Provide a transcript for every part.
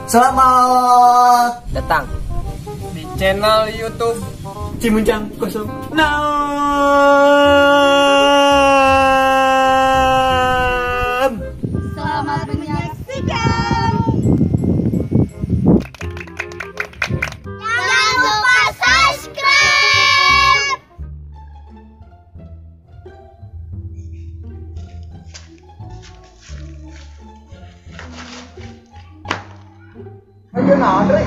Selamat datang di channel YouTube Cimuncang 06. Selamat menyaksikan. Jangan lupa subscribe. Ayo nah, Andre.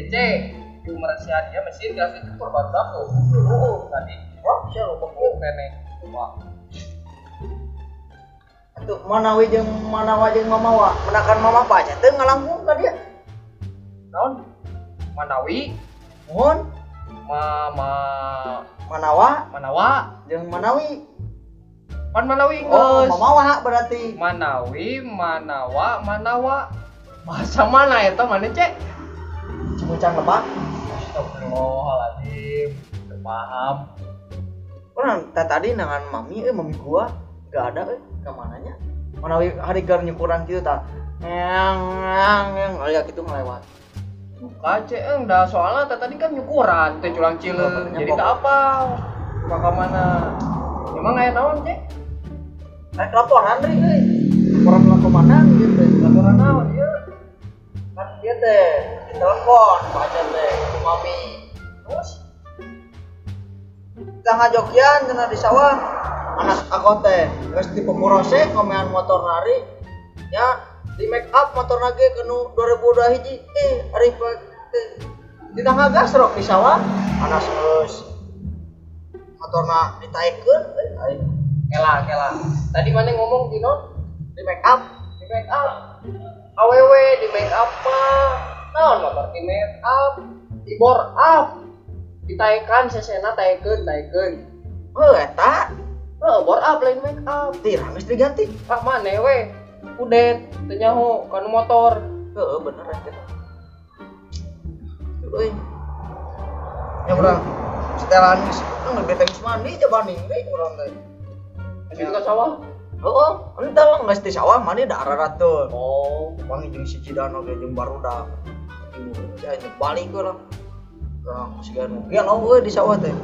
Cek, meresian dia mesin gas itu korban aku. Tadi, wah, siapa lupa kene. Lupa. Atuh manawi jeung manawa jeung mamawa, menakan mama paca teu ngalangkung ka dia. Naon? Manawi, Mohon mama manawa manawa jeung manawi. Pan manawi geus. Oh, mamawa berarti. Manawi, manawa, manawa. Bahasa mana eta mana cek? Cimuncang lebak. Astagfirullahaladzim, teu paham. Orang tadi nangan mami, mami gua nggak ada, ke mananya? Manawi hari gar nyukuran gitu ta. Yang lihat gitu ngelewat. Duka cek, dah soalnya tadi kan nyukuran, teh culang cileung, jadi tak apa. Ka mana? Emang aya naon cek? Rek laporan ri euy. Laporan lah ke mana gitu. Laporan naon ieu? Kan dia teh ditelepon pacar teh ku mami. Terus kita ngajokian cenah di sawah. Anak aku teh geus dipemurose ngomean motor nari nya di make up motor lagi ke nu 2002 hiji. Ari teh dina ngagasrok di sawah anak geus motorna ditaekeun euy. Kela kela. Tadi mana ngomong di non? Di make up, di make up. Awewe di make up mah. Naon motor di make up, di bore up. Ditaekan sesena taekeun taekeun. Heuh eta. Heuh bore up lain make up. Tirang geus diganti. Ah maneh we. Kudet teu nyaho kanu motor. Heuh bener eta. Euy. Ya urang setelan geus bete geus mandi coba ning we urang teh. Geus ka sawah. Heeh, entah geus di sawah mandi da ararateun. Oh, wangi jeung si Cidano ge jeung barudak. Ibu balik we lah. Urang siga nu gelo we di sawah teh.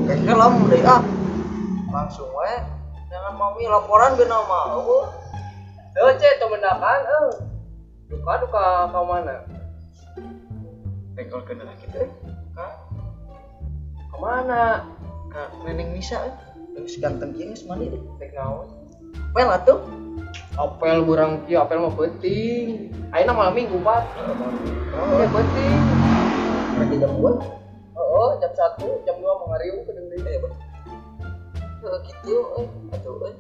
Kekelem deui ah. Langsung we jangan mami laporan geuna mah. Heuh. Heuh cek teu mendakan euy. Duka duka ka mana? Bengkel lah kitu. Ka ka mana? Ka Neneng Nisa euy. Geus ganteng kieu geus mandi deh. Rek naon? Apel atuh. Apel burang kieu, apel mah penting. Ayeuna malam minggu, Pak. Oh, penting. Berarti jam 2? Heeh, jam 1, jam 2 mau ngariung kedeung deui. Heeh, kitu euy, atuh euy.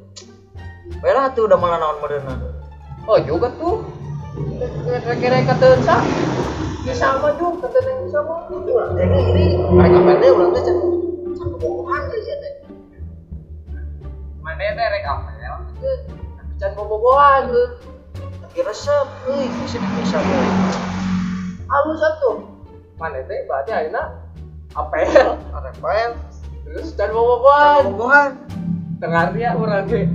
Bae lah atuh udah malah naon meureunna. Oh, juga tuh. Rek-rek teu sa. Sama juga teu neng sama. Jadi ini mereka pede urang teh can bobogohan deui ieu teh. Mane teh rek apel, tapi can bobogohan. Tapi resep euy, bisa bisa euy. Halus atuh. Mane teh berarti ayeuna apel, apel, terus can bobogohan. Can bobogohan. Tengah dia urang ge.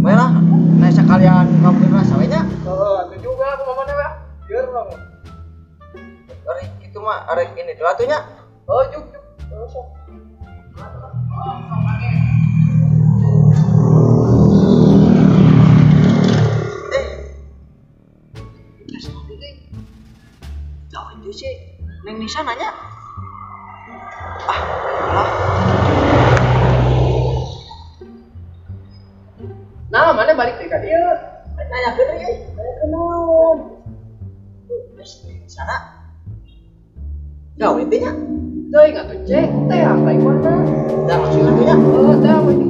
Bae lah, nah sekalian kampung rasa we nya. Heeh, atuh juga aku mah mane we. Bieur urang. Arek kitu mah arek ini tuh atuh nya. Oh, juk juk. Terus sok. Itu sih Neng Nisa nanya. Ah, lah. Nah, mana balik deui ka dieu? Nanya ke deui, nanya ke naon? Neng Nisa na. Gawe teh nya. Teuing atuh cek teh apa mana? Dah langsung atuh nya. Heuh, teh apa ini?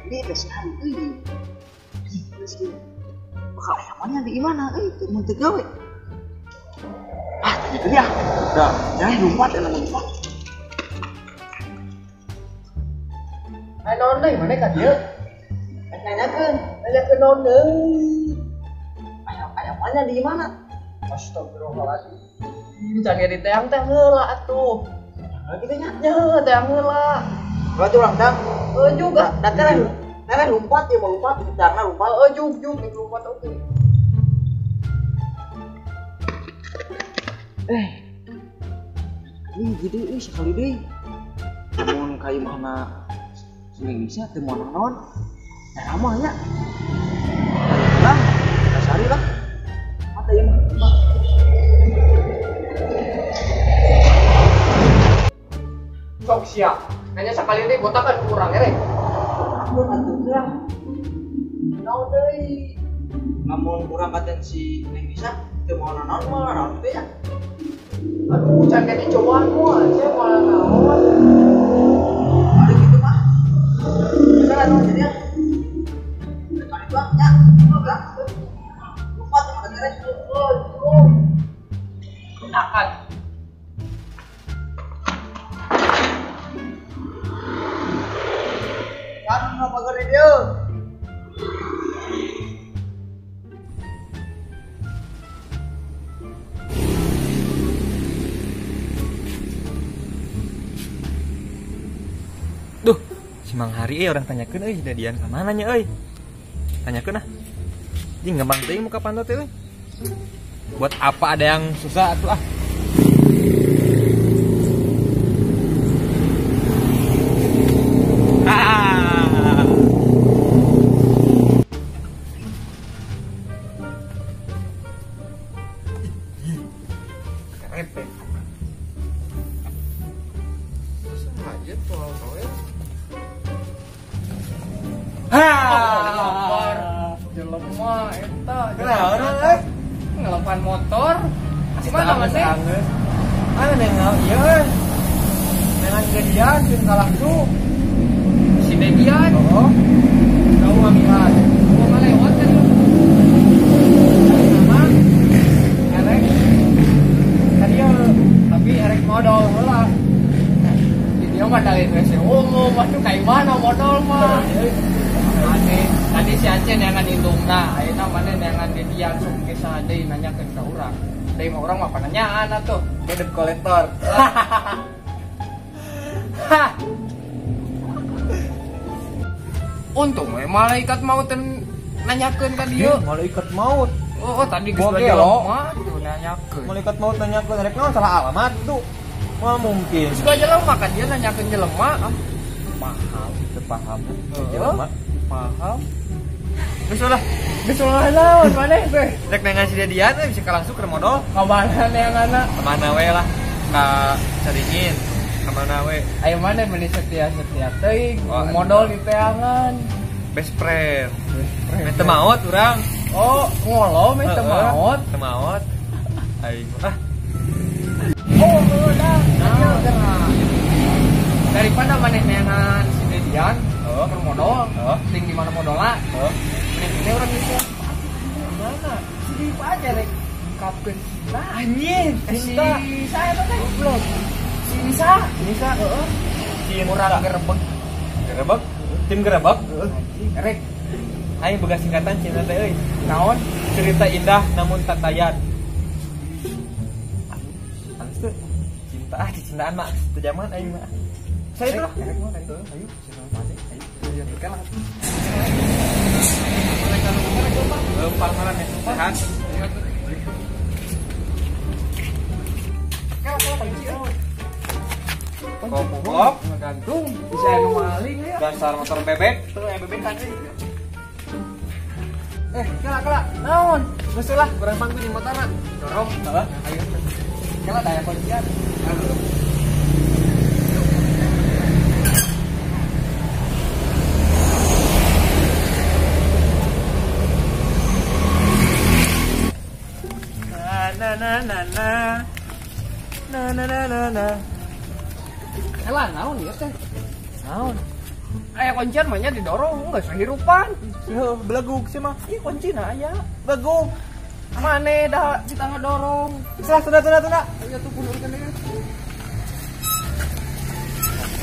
Ini kasihan euy. Bakal aya mana di mana euy teu mun teu gawe. Ah, tanya deui ah. Dah, jangan lompat enak lompat. Ayo naon deui maneh ka dieu? Nanyakeun, nanyakeun naon deui? Aya aya mana di mana? Astagfirullahaladzim. Can ge diteang teh heula atuh. Gitu nya. Nya teh heula. Berarti urang tang. Heuh juga. Da teh teh lompat ya mau lompat karena lompat. Heeh jug jug lompat oke. Ini gitu euy sekali deui. Mun ka imahna si Neng Nisa teu moal naon. Teh ramah nya. Lah, kasari lah. Mata ieu mah. Sok sia. Nanya sekali deui botakan kurang erek. Ampun atuh lah. Naon deui? Lamun urang katen si Neng Nisa teu moal naon moal naon teh ya. Aduh, can kayak dicobaan moal, saya moal naon. Aduh gitu mah. Bisa lah jadi ya. Kali dua nya. Udah. Lupa tuh ada terus. Akan. Kan apa pagar dia? Duh, si Mang Hari orang tanyakeun euy, Dedian ka mana nya euy? Tanyakeun ah. Jeung gampang teuing muka panto teh euy. Buat apa ada yang susah atuh ah. Ah. Kerepek. Sengaja tuh soalnya. Ah, jelema eta. Kunaon euy? Ngelepan motor. Mana maneh? Mana nengok ieu euy. Nengan Dedian jeung kalah tuh. Si Dedian. Oh. Tahu amihan. Mau ngalewat kan lu. Sama erek. Tadi tapi erek modal heula. Di dia mah dari WC umum, waduh kayak mana modal mah. Aneh, tadi si Aceh neangan indungna, ayeuna maneh neangan Dedian sok kisah deui nanyakeun ka urang. Deui mah urang mah pananyaan atuh. Debt collector. Hah. Untung we malaikat maut nanyakeun ka dieu. Malaikat maut. Oh, tadi geus gelo tuh nanyakeun. Malaikat maut nanyakeun rek naon salah alamat tuh. Moal mungkin. Geus jelema ka dieu nanyakeun jelema. Ah, paham, teu paham. Jelema paham. Geus ulah. Geus ulah naon maneh teh? Rek nengan si Dedian we bisa langsung ke modal. Ka mana neanganna? Ka mana we lah. Ka Caringin. Ka mana we? Ayo maneh meuni setia-setia teuing, modal di teangan. Best friend. Meh teu maot urang. Oh, ngolo meh teu maot. Teu maot. Aing ah. Oh, udah. Nah. Daripada maneh neangan si Dedian, keur modal, ting di mana modalna? Mending urang geus mana? Si Dipa aja rek ungkapkeun cinta. Anjing, cinta. Si saya teh goblok. Si Nisa, Nisa, heeh. Cinta. Urang gerebek. Gerebek? Tim gerebek? Anjing, rek. Aing boga singkatan cinta teh euy. Naon? Cerita indah namun tak tayan. Halus tuh. Cinta ah, cintaan mah teu zaman aing mah. Saya itu lah. Rek mah tadi. Ayo, cinta aja. Ayo, ayo kan lah. Lempar malam ya. Sehat. Goblok, ngegantung, bisa anu maling ya. Dasar motor bebek, tuh yang bebek kan sih. Kela kela, naon? Geus lah, kurang pangku di motorna. Dorong, heeh. Ayo. Kela daya kuncian. Na na na na. Na na na na na. Kela naon ieu teh? Naon? Aya kuncian mah nya didorong, geus hirupan. Heuh, belegug sih mah. Ih, kuncina aya. Belegug. Mane dah kita ngedorong. Salah, tunda tunda tunda. Ayo tuh pulurkeun deui.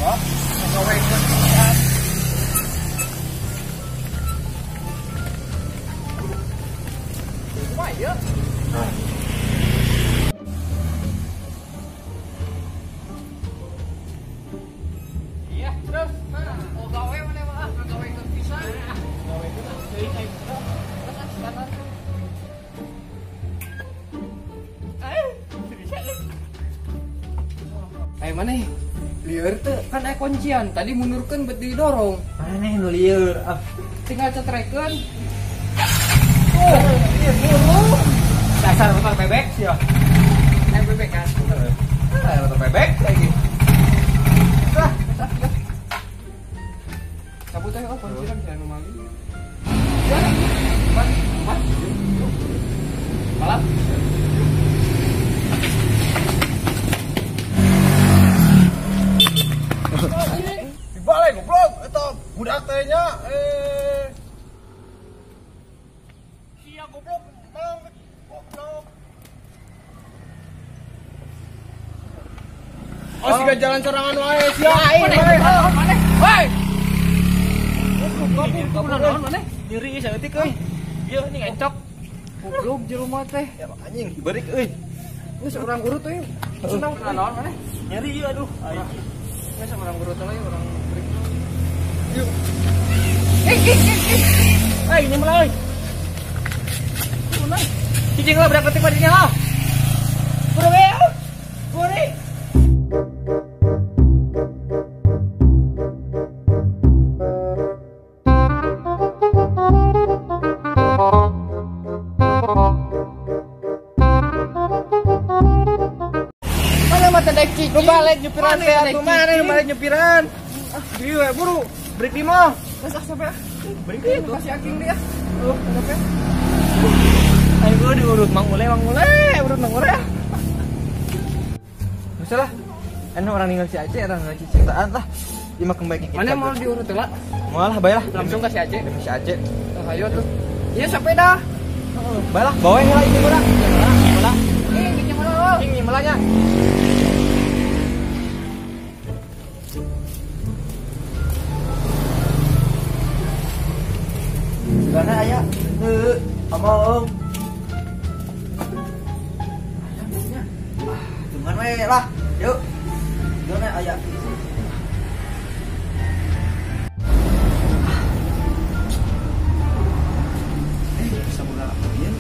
Oh, gawekeun. Kumaha ieu? Ayo maneh lieur teu kan aya kuncian tadi mundurkeun bet didorong. Maneh nu lieur ah. Tinggal cetrekeun. Oh, ieu buru. Dasar motor bebek sia. Bebek kan. Ah, motor bebek lagi. Lah, cabut aja oh kuncian jangan malu. Ya, balap. Dibalik goblok eta budak teh nya sia goblok mang goblok. Oh siga jalan sorangan wae sia. Maneh. Woi. Goblok naon maneh? Nyeri saeutik euy. Ieu ini ngencok. Goblok jelema teh. Ya anjing dibeurik euy. Geus urang urut euy. Senang naon maneh? Nyeri ieu aduh. Geus urang urut euy, urang beurik. Yuk. Eh, ini mulai. Mulai. Cicing lah berapa detik matinya lah. Buru we. Buru. Lu balik nyupiran teh atuh mana lu balik nyupiran. Ah, dieu we buru. Break di mah. Geus ah sampe ah. Break ieu tuh kasih aking dia. Oh, sampe. Ayo gua diurut Mang Ule, urut Mang Ule. Geus lah. Anu orang ninggal si Aceh, orang ninggal cintaan lah. Ieu mah kembali ke Mana mau diurut heula? Moal lah, bae lah. Langsung kasih Aceh. Si Aceh. Oh, ayo tuh. Iya sampe dah. Heeh, bae lah, bawa heula ieu mah. Heula. Eh, ngicing heula. Cing heula nya. Karena ayah, omong, cuman we lah, yuk, gimana ayah? Bisa boga apa ya?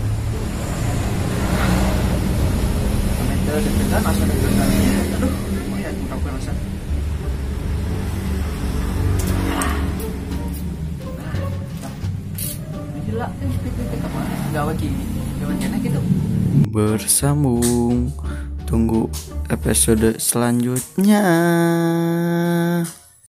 Komentar deg-degan, asa deg-degan. Aduh, oh ya, buka rasa. Bersambung, tunggu episode selanjutnya.